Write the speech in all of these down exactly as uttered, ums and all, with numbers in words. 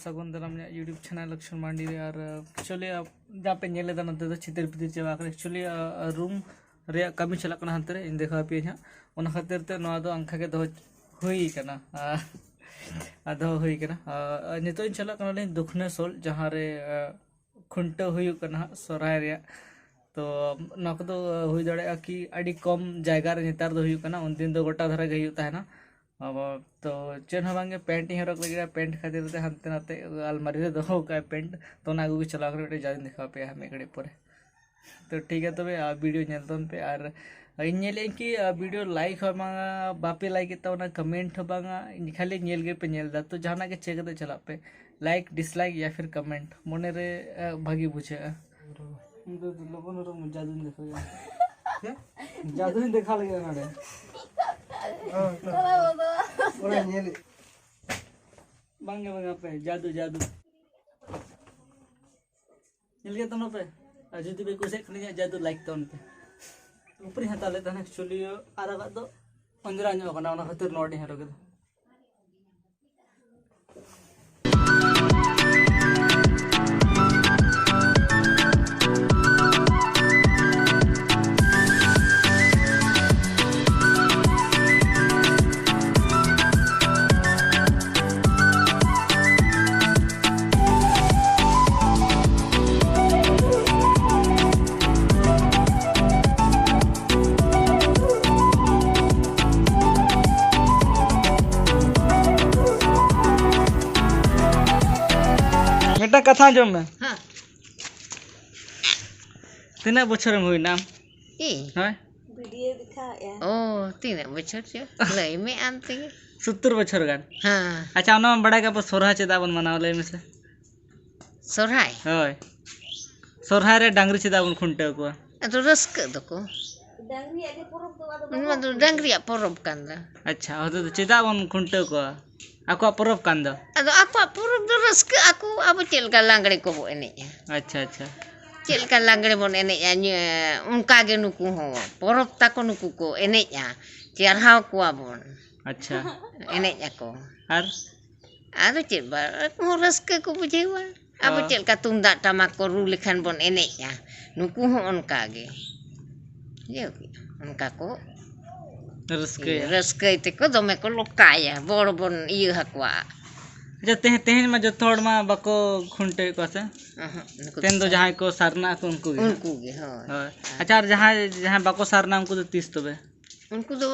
ᱥᱟᱹᱜᱩᱱ ᱫᱟᱨᱟᱢ ᱤᱧᱟᱹᱜ YouTube channel ᱞᱚᱠᱥᱢᱚᱱ ᱢᱟᱱᱰᱤ ᱨᱮ᱾ ᱟᱨ actually ᱡᱟ ᱯᱮ ᱧᱮᱞ ᱮᱫᱟ ᱱᱚᱛᱮ ᱫᱚ ᱪᱤᱛᱟᱹᱨ ᱵᱷᱤᱛᱤᱨ ᱪᱟᱵᱟ ᱟᱠᱟᱱᱟ᱾ Actually ᱨᱩᱢ ᱨᱮᱭᱟᱜ ᱠᱟᱹᱢᱤ ᱪᱟᱞᱟᱜ ᱠᱟᱱᱟ ᱦᱟᱱᱛᱮ ᱨᱮ, ᱤᱧ ᱫᱮᱠᱷᱟᱣ ᱟᱯᱮᱭᱟᱹᱧ ᱦᱟᱸᱜ᱾ ᱚᱱᱟ ᱠᱷᱟᱹᱛᱤᱨ ᱛᱮ ᱱᱚᱣᱟ ᱫᱚ ᱚᱱᱠᱟ ᱜᱮ ᱫᱚᱦᱚ ᱦᱩᱭ ᱠᱟᱱᱟ᱾ ᱟᱨ ᱫᱚᱦᱚ ᱦᱩᱭ ᱠᱟᱱᱟ᱾ ᱟᱨ ᱱᱤᱛᱚᱜ ᱤᱧ ᱪᱟᱞᱟᱜ ᱠᱟᱱᱟᱞᱤᱧ ᱫᱩᱠᱷᱱᱟᱹ ᱥᱳᱞ, ᱡᱟᱦᱟᱸ ᱨᱮ ᱠᱷᱩᱱᱴᱟᱹᱣ ᱦᱩᱭᱩᱜ ᱠᱟᱱᱟ ᱦᱟᱸᱜ ᱥᱚᱨᱦᱟᱭ ᱨᱮᱭᱟᱜ᱾ ᱛᱚ ᱱᱚᱣᱟ ᱠᱚᱫᱚ ᱦᱩᱭ ᱫᱟᱲᱮᱭᱟᱜᱼᱟ ᱠᱤ ᱟᱹᱰᱤ ᱠᱚᱢ ᱡᱟᱭᱜᱟ ᱨᱮ ᱱᱮᱛᱟᱨ ᱫᱚ ᱦᱩᱭᱩᱜ ᱠᱟᱱᱟ, ᱩᱱᱫᱤᱱ ᱫᱚ ᱜᱚᱴᱟ ᱫᱷᱟᱨᱟ ᱜᱮ ᱦᱩᱭᱩᱜ ᱛᱟᱦᱮᱱᱟ᱾ ᱟᱵᱚ ᱛᱚ ᱪᱮᱫ ᱦᱚᱸ ᱵᱟᱝᱜᱮ, ᱯᱮᱱᱴ ᱤᱧ ᱦᱚᱨᱚᱜ ᱞᱟᱹᱜᱤᱫ, ᱯᱮᱱᱴ ᱠᱷᱟᱹᱛᱤᱨ ᱛᱮ ᱦᱟᱱᱛᱮ ᱱᱟᱛᱮ ᱟᱞᱢᱟᱨᱤ ᱨᱮ ᱫᱚᱦᱚ ᱠᱟᱜᱼᱟ ᱯᱮᱱᱴ᱾ ᱛᱚ ᱚᱱᱟ ᱠᱚᱜᱮ ᱪᱟᱞᱟᱣ ᱠᱟᱛᱮ ᱢᱤᱫᱴᱮᱡ ᱡᱟᱫᱩᱧ ᱫᱮᱠᱷᱟᱣ ᱟᱯᱮᱭᱟ ᱦᱟᱸᱜ ᱢᱤᱫ ᱜᱷᱟᱹᱲᱤᱡ ᱯᱚᱨᱮ᱾ ᱛᱚ ᱴᱷᱤᱠ ᱜᱮᱭᱟ, ᱛᱚᱵᱮ ᱟᱨ ᱵᱷᱤᱰᱤᱭᱳ ᱧᱮᱞ ᱛᱟᱵᱚᱱ ᱯᱮ᱾ ᱟᱨ ᱤᱧ ᱧᱮᱞᱮᱫ ᱟᱹᱧ ᱠᱤ ᱟᱨ ᱵᱷᱤᱰᱤᱭᱳ ᱞᱟᱭᱤᱠ ᱦᱚᱸ ᱵᱟᱝᱟ, ᱵᱟᱯᱮ ᱞᱟᱭᱤᱠ ᱮᱫ ᱛᱟᱵᱚᱱᱟ, ᱠᱚᱢᱮᱱᱴ ᱦᱚᱸ ᱵᱟᱝᱟ, ᱤᱧ ᱠᱷᱟᱹᱞᱤ ᱧᱮᱞ ᱜᱮᱯᱮ ᱧᱮᱞ ᱮᱫᱟ᱾ ᱛᱚ ᱡᱟᱦᱟᱱᱟᱜ ᱜᱮ ᱪᱮᱠ ᱠᱟᱛᱮ ᱪᱟᱞᱟᱜ ᱯᱮ, ᱞᱟᱭᱤᱠ, ᱰᱤᱥᱞᱟᱭᱤᱠ ᱭᱟ ᱯᱷᱤᱨ ᱠᱚᱢᱮᱱᱴ, ᱢᱚᱱᱮᱨᱮ ᱟᱸ, ᱵᱷᱟᱹᱜᱤ ᱵᱩᱡᱷᱟᱹᱜᱼᱟ᱾ ᱤᱧ ᱫᱚ ᱞᱚᱜᱚᱱ ᱩᱨᱩᱢ ᱡᱟᱫᱩᱧ ᱫᱮᱠᱷᱟᱣᱟ᱾ ᱪᱮᱫ? ᱡᱟᱫᱩᱧ ᱫᱮᱠᱷᱟᱣ ᱞᱟᱹᱜᱤᱫ ᱱᱚᱰᱮ᱾ ᱚᱱᱟ ᱧᱮᱞ᱾ ᱵᱟᱝᱜᱮ, ᱵᱟᱝ, ᱟᱯᱮ ᱡᱟᱫᱩ, ᱡᱟᱫᱩ᱾ ᱧᱮᱞ ᱜᱮ ᱛᱟᱵᱚᱱ ᱯᱮ᱾ ᱟᱨ ᱡᱩᱫᱤ ᱯᱮ ᱠᱩᱥᱤᱭᱟᱜ ᱠᱷᱟᱱ ᱤᱧᱟᱹᱜ ᱡᱟᱫᱩ ᱞᱟᱭᱤᱠ ᱛᱟᱵᱚᱱ ᱯᱮ᱾ ᱩᱯᱨᱤᱧ ᱦᱟᱛᱟᱣ ᱞᱮᱫ ᱛᱟᱦᱮᱱᱟ, actually ᱟᱨᱟᱜᱟᱜ ᱫᱚ ᱚᱸᱡᱽᱨᱟ ᱧᱚᱜ ᱠᱟᱱᱟ, ᱚᱱᱟ ᱠᱷᱟᱹᱛᱤᱨ ᱱᱚᱣᱟᱴᱤᱧ ᱦᱚᱨᱚᱜ ᱠᱮᱫᱟ᱾ ᱢᱤᱫᱴᱟᱝ ᱠᱟᱛᱷᱟ ᱟᱸᱡᱚᱢ ᱢᱮ᱾ ᱦᱮᱸ᱾ ᱛᱤᱱᱟᱹᱜ ᱵᱚᱪᱷᱚᱨᱮᱢ ᱦᱩᱭᱱᱟ ᱟᱢ? ᱤᱧ? ᱦᱳᱭ᱾ ᱵᱷᱤᱰᱤᱭᱳ ᱫᱮᱠᱷᱟᱣᱮᱫᱼᱟ᱾ ᱚ, ᱛᱤᱱᱟᱹᱜ ᱵᱚᱪᱷᱚᱨ ᱪᱚ? ᱞᱟᱹᱭ ᱢᱮ ᱟᱢ ᱛᱮᱜᱮ᱾ ᱥᱳᱛᱛᱳᱨ ᱵᱚᱪᱷᱚᱨ ᱜᱟᱱ᱾ ᱦᱮᱸ᱾ ᱟᱪᱪᱷᱟ, ᱚᱱᱟ ᱢᱟ ᱵᱟᱲᱟᱭ ᱜᱮ, ᱟᱵᱚ ᱥᱚᱨᱦᱟᱭ ᱪᱮᱫᱟᱜ ᱵᱚᱱ ᱢᱟᱱᱟᱣᱟ, ᱞᱟᱹᱭ ᱢᱮᱥᱮ? ᱥᱚᱨᱦᱟᱭ? ᱦᱳᱭ᱾ ᱥᱚᱨᱦᱟᱭ ᱨᱮ ᱰᱟᱝᱨᱤ ᱪᱮᱫᱟᱜ ᱵᱚᱱ ᱠᱷᱩᱱᱴᱟᱹᱣ ᱠᱚᱣᱟ? ᱟᱫᱚ ᱨᱟᱹᱥᱠᱟᱹᱜ ᱫᱚᱠᱚ᱾ ᱰᱟᱝᱨᱤᱭᱟᱜ ᱜᱮ ᱯᱚᱨᱚᱵᱽ ᱫᱚ, ᱟᱫᱚ ᱱᱚᱣᱟ ᱫᱚ ᱰᱟᱝᱨᱤᱭᱟᱜ ᱯᱚᱨᱚᱵᱽ ᱠᱟᱱ ᱫᱚ᱾ ᱟᱪᱪᱷᱟ, ᱚᱱᱛᱮ ᱫᱚ ᱪᱮᱫᱟᱜ ᱵᱚᱱ ᱠᱷᱩᱱᱴᱟᱹᱣ ᱠᱚᱣᱟ? ᱟᱠᱚᱣᱟᱜ ᱯᱚᱨᱚᱵᱽ ᱠᱟᱱ ᱫᱚ᱾ ᱟᱫᱚ ᱟᱠᱚᱣᱟᱜ ᱯᱚᱨᱚᱵᱽ ᱫᱚ ᱨᱟᱹᱥᱠᱟᱹᱜ ᱟᱠᱚ, ᱟᱵᱚ ᱪᱮᱫ ᱞᱮᱠᱟ ᱞᱟᱜᱽᱲᱮ ᱠᱚᱵᱚ ᱮᱱᱮᱡᱼᱟ᱾ ᱟᱪᱪᱷᱟ, ᱟᱪᱪᱷᱟ᱾ ᱪᱮᱫ ᱞᱮᱠᱟ ᱞᱟᱜᱽᱲᱮ ᱵᱚᱱ ᱮᱱᱮᱡᱼᱟ, ᱧᱮ-, ᱚᱱᱠᱟ ᱜᱮ ᱱᱩᱠᱩ ᱦᱚᱸ ᱯᱚᱨᱚᱵᱽ ᱛᱟᱠᱚ, ᱱᱩᱠᱩ ᱠᱚ ᱮᱱᱮᱡᱼᱟ, ᱪᱟᱨᱦᱟᱣ ᱠᱚᱣᱟ ᱵᱚᱱ᱾ ᱟᱪᱪᱷᱟ᱾ ᱮᱱᱮᱡ ᱟᱠᱚ᱾ ᱟᱨ? ᱟᱫᱚ ᱪᱮᱫ ᱵᱟ ᱟᱠᱚ ᱦᱚᱸ ᱨᱟᱹᱥᱠᱟᱹ ᱠᱚ ᱵᱩᱡᱷᱟᱹᱣᱟ᱾ ᱟᱵᱚ ᱦᱚᱸ᱾ ᱪᱮᱫ ᱞᱮᱠᱟ ᱛᱩᱢᱫᱟᱜ ᱴᱟᱢᱟᱠ ᱠᱚ ᱨᱩ ᱞᱮᱠᱷᱟᱱ ᱵᱚᱱ ᱮᱱᱮᱡᱼᱟ, ᱱᱩᱠᱩ ᱦᱚᱸ ᱚᱱᱠᱟ ᱜᱮ᱾ ᱵᱩᱡᱷᱟᱹᱣ ᱠᱮᱫᱟ? ᱚᱱᱠᱟ ᱠᱚ ᱨᱟᱹᱥᱠᱟᱹᱭᱟ᱾ ᱨᱟᱹᱥᱠᱟᱹᱭ ᱛᱮᱠᱚ ᱫᱚᱢᱮ ᱠᱚ ᱞᱚᱠᱟᱭᱟ, ᱵᱚᱲ ᱵᱚᱱ ᱤᱭᱟᱹ ᱟᱠᱚᱣᱟ᱾ ᱟᱪᱪᱷᱟ, ᱛᱮᱦᱮᱧ ᱛᱮᱦᱮᱧ ᱢᱟ ᱡᱚᱛᱚ ᱦᱚᱲ ᱢᱟ ᱵᱟᱠᱚ ᱠᱷᱩᱱᱴᱟᱹᱣᱮᱫ ᱠᱚᱣᱟ ᱥᱮ? ᱚᱦᱚᱸ, ᱱᱩᱠᱩ ᱛᱮᱦᱮᱧ ᱫᱚ ᱫᱚ ᱡᱟᱦᱟᱸᱭ ᱠᱚ ᱥᱟᱨᱱᱟ ᱟᱠᱚ ᱩᱱᱠᱩ ᱜᱮ? ᱩᱱᱠᱩ ᱜᱮ, ᱦᱳᱭ᱾ ᱦᱳᱭ᱾ ᱟᱪᱪᱷᱟ, ᱟᱨ ᱡᱟᱦᱟᱸᱭ ᱡᱟᱦᱟᱸᱭ ᱵᱟᱠᱚ ᱥᱟᱨᱱᱟ ᱩᱱᱠᱩ ᱫᱚ ᱛᱤᱥ ᱛᱚᱵᱮ? ᱩᱱᱠᱩ ᱫᱚ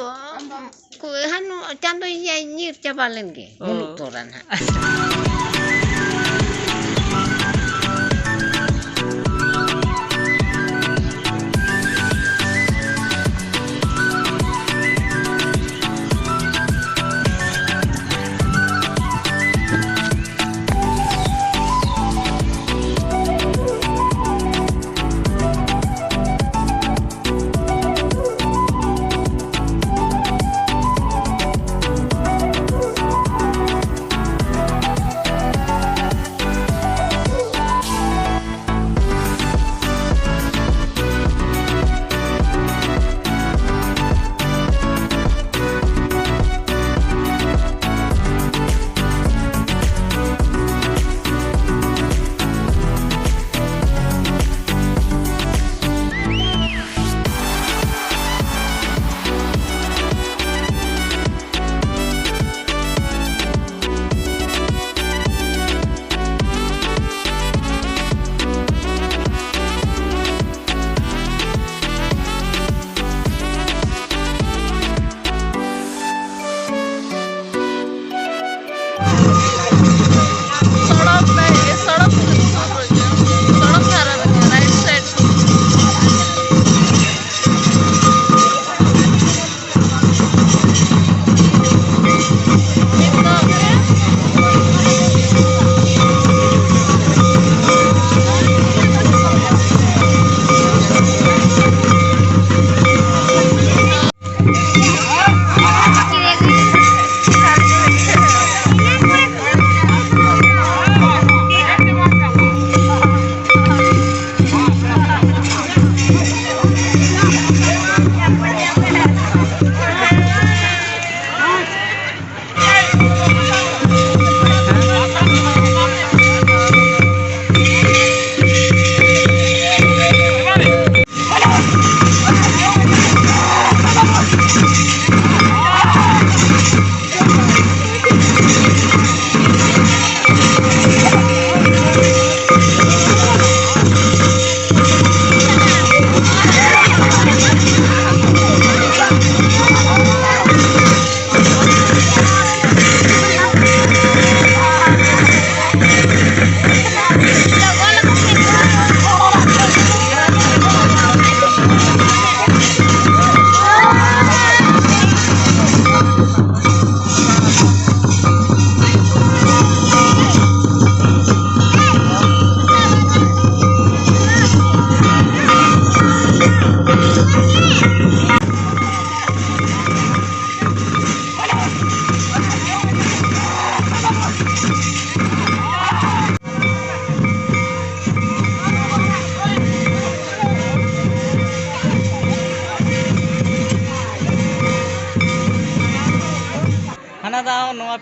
ᱠᱚ ᱦᱟᱱ ᱪᱟᱸᱫᱳ ᱤᱭᱟᱹ ᱧᱤᱨ ᱪᱟᱵᱟ ᱞᱮᱱ ᱜᱮ, ᱚ᱾ ᱢᱩᱞᱩᱜ ᱛᱚᱨᱟ ᱱᱟᱦᱟᱜ᱾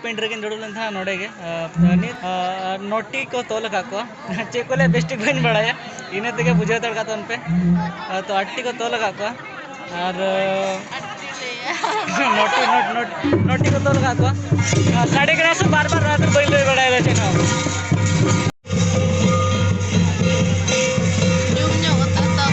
ᱯᱮᱱᱴ ᱨᱮᱜᱮᱧ ᱫᱩᱲᱩᱵ ᱞᱮᱱ ᱛᱟᱦᱮᱸᱱᱟ ᱱᱚᱰᱮ ᱜᱮ᱾ ᱟᱨ ᱱᱤᱛ, ᱟᱨ ᱱᱚᱴᱤ ᱠᱚ ᱛᱚᱞ ᱟᱠᱟᱫ ᱠᱚᱣᱟ᱾ ᱪᱮᱫ ᱠᱚ ᱞᱟᱹᱭᱟ ᱵᱮᱥᱴᱷᱤᱠ ᱵᱟᱹᱧ ᱵᱟᱲᱟᱭᱟ, ᱤᱱᱟᱹ ᱛᱮᱜᱮ ᱵᱩᱡᱷᱟᱹᱣ ᱦᱟᱛᱟᱲ ᱠᱟᱜ ᱛᱟᱵᱚᱱ ᱯᱮ᱾ ᱟᱨ ᱛᱚ ᱟᱴᱴᱤ ᱠᱚ ᱛᱚᱞ ᱟᱠᱟᱫ ᱠᱚᱣᱟ᱾ ᱟᱨ ᱱᱚᱴᱤ, ᱱᱚᱴ, ᱱᱚᱴ, ᱱᱚᱴᱤ ᱠᱚ ᱛᱚᱞ ᱟᱠᱟᱫ ᱠᱚᱣᱟ᱾ ᱟᱨ ᱥᱟᱰᱮ ᱠᱟᱱᱟ ᱥᱮ ᱵᱟᱨ ᱵᱟᱨ, ᱚᱱᱟ ᱠᱷᱟᱹᱛᱤᱨ ᱵᱟᱹᱧ ᱞᱟᱹᱭ ᱵᱟᱲᱟᱭᱮᱫᱟ ᱪᱮᱫ ᱦᱚᱸ᱾ ᱧᱩ ᱧᱚᱜ ᱠᱟᱛᱮ ᱛᱚ᱾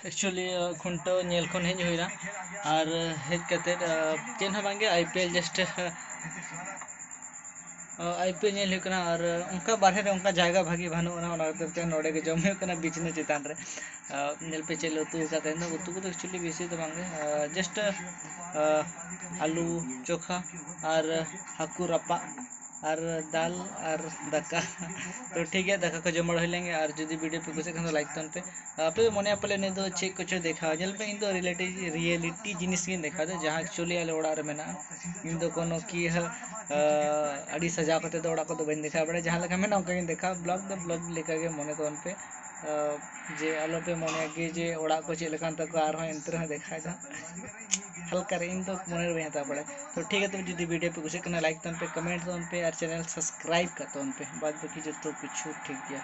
Actually, ᱠᱷᱩᱱᱴᱟᱹᱣ ᱧᱮᱞ ᱠᱷᱚᱱ ᱦᱮᱡ ᱦᱩᱭᱱᱟ, ᱟᱨ ᱦᱮᱡ ᱠᱟᱛᱮᱫ, ᱪᱮᱫ ᱦᱚᱸ ᱵᱟᱝᱜᱮ, I P L just I P L ᱧᱮᱞ ᱦᱩᱭᱩᱜ ᱠᱟᱱᱟ᱾ ᱟᱨ ᱚᱱᱠᱟ ᱵᱟᱨᱦᱮ ᱨᱮ ᱚᱱᱠᱟ ᱡᱟᱭᱜᱟ ᱵᱷᱟᱹᱜᱤ ᱵᱟᱹᱱᱩᱜ ᱟᱱᱟ, ᱚᱱᱟ ᱠᱷᱟᱹᱛᱤᱨ ᱛᱮ ᱱᱚᱰᱮ ᱜᱮ ᱡᱚᱢ ᱦᱩᱭᱩᱜ ᱠᱟᱱᱟ ᱵᱤᱪᱷᱱᱟᱹ ᱪᱮᱛᱟᱱ ᱨᱮ᱾ ᱧᱮᱞ ᱯᱮ ᱪᱮᱫ ᱞᱮ ᱩᱛᱩ ᱟᱠᱟᱫ ᱛᱟᱦᱮᱸ ᱫᱚ᱾ ᱩᱛᱩ ᱠᱚᱫᱚ actually ᱵᱮᱥᱤ ᱫᱚ ᱵᱟᱝᱜᱮ, just ᱟᱹᱞᱩ ᱪᱳᱠᱷᱟ ᱟᱨ ᱦᱟᱹᱠᱩ ᱨᱟᱯᱟᱜ ᱟᱨ ᱫᱟᱞ ᱟᱨ ᱫᱟᱠᱟ᱾ ᱛᱚ ᱴᱷᱤᱠ ᱜᱮᱭᱟ, ᱫᱟᱠᱟ ᱠᱚ ᱡᱚᱢ ᱵᱟᱲᱟ ᱦᱩᱭ ᱞᱮᱱ ᱜᱮ᱾ ᱟᱨ ᱡᱩᱫᱤ video ᱯᱮ ᱠᱩᱥᱤᱭᱟᱜ ᱠᱷᱟᱱ ᱫᱚ like ᱛᱟᱵᱚᱱ ᱯᱮ᱾ ᱟᱯᱮ ᱯᱮ ᱢᱚᱱᱮᱭᱟ ᱯᱟᱞᱮ ᱱᱩᱭ ᱫᱚ ᱪᱮᱫ ᱠᱚᱪᱚᱭ ᱫᱮᱠᱷᱟᱣᱟ᱾ ᱧᱮᱞ ᱯᱮ, ᱤᱧ ᱫᱚ reality, reality ᱡᱤᱱᱤᱥ ᱜᱤᱧ ᱫᱮᱠᱷᱟᱣ ᱮᱫᱟ, ᱡᱟᱦᱟᱸ actually ᱟᱞᱮ ᱚᱲᱟᱜ ᱨᱮ ᱢᱮᱱᱟᱜᱼᱟ᱾ ᱤᱧ ᱫᱚ ᱠᱳᱱᱳ ᱠᱤ, ᱟᱹᱰᱤ ᱥᱟᱡᱟᱣ ᱠᱟᱛᱮ ᱫᱚ ᱚᱲᱟᱜ ᱠᱚᱫᱚ ᱵᱟᱹᱧ ᱫᱮᱠᱷᱟᱣ ᱵᱟᱲᱟᱭᱟ, ᱡᱟᱦᱟᱸ ᱞᱮᱠᱟ ᱢᱮᱱᱟᱜᱼᱟ ᱚᱱᱠᱟ ᱜᱤᱧ ᱫᱮᱠᱷᱟᱣᱟ᱾ Vlog ᱫᱚ vlog ᱞᱮᱠᱟ ᱜᱮ ᱢᱚᱱᱮ ᱛᱟᱵᱚᱱ ᱯᱮ᱾ ᱡᱮ ᱟᱞᱚ ᱯᱮ ᱢᱚᱱᱮᱭᱟ ᱠᱤ ᱡᱮ ᱚᱲᱟᱜ ᱠᱚ ᱪᱮᱫ ᱞᱮᱠᱟᱱ ᱛᱟᱠᱚᱣᱟ, ᱟᱨᱦᱚᱸ ᱮᱱᱛᱮ ᱨᱮᱦᱚᱸ ᱫᱮᱠᱷᱟᱣ ᱮᱫᱟ ᱦᱟᱞᱠᱟ ᱨᱮ, ᱤᱧ ᱫᱚ ᱢᱚᱱᱮ ᱨᱮ ᱵᱟᱹᱧ ᱦᱟᱛᱟᱣ ᱵᱟᱲᱟᱭᱟ᱾ ᱛᱚ ᱴᱷᱤᱠ ᱜᱮᱭᱟ, ᱛᱚᱵᱮ ᱡᱩᱫᱤ video ᱯᱮ ᱠᱩᱥᱤᱭᱟᱜ ᱠᱟᱱᱟ, like ᱛᱟᱵᱚᱱ ᱯᱮ, comment ᱛᱟᱵᱚᱱ ᱯᱮ ᱟᱨ channel subscribe ᱠᱟᱜ ᱛᱟᱵᱚᱱ ᱯᱮ᱾ ᱵᱟᱫ ᱵᱟᱹᱠᱤ ᱡᱚᱛᱚ ᱠᱤᱪᱷᱩ ᱴᱷᱤᱠ ᱜᱮᱭᱟ᱾